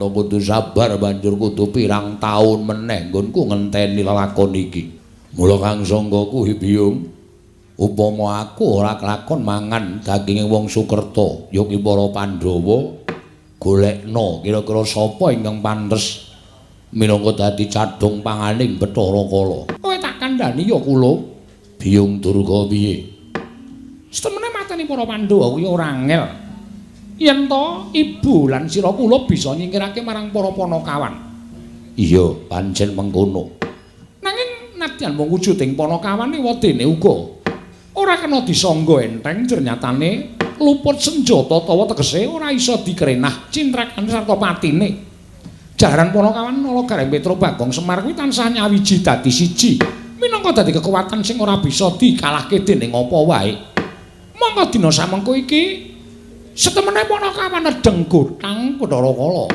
Kudu sabar banjur kudu pirang taun meneh nggonku ngenteni lelakon iki. Mula Kang Sangga kuwi Biyung, upama aku ora kelakon mangan daginge wong Sukerta, ya ki para Pandhawa golekna kira-kira sapa ingkang pantes minangka dadi cadhung panganing Bathara Kala. Kowe tak kandhani ya kula. Biyung Durga piye? Setemene mateni para Pandhawa kuwi ora angel. Yen to ibu lan sira kula bisa nyingkirake marang para panakawan. Iya, pancen mengkono. Nanging nadyan mung wujuding panakawane wadene uga ora kena disangga enteng jernyatane luput senjata tawa tegese ora iso dikrenah cintrakan sarta patine. Jaran panakawan Nala Gareng Petruk Bagong Semar kuwi tansah nyawiji dadi siji. Minangka dadi kekuatan sing ora bisa dikalahke dening apa wae. Mongko dina samengko iki setemene panakawan nedheng gotang Bathara Kala.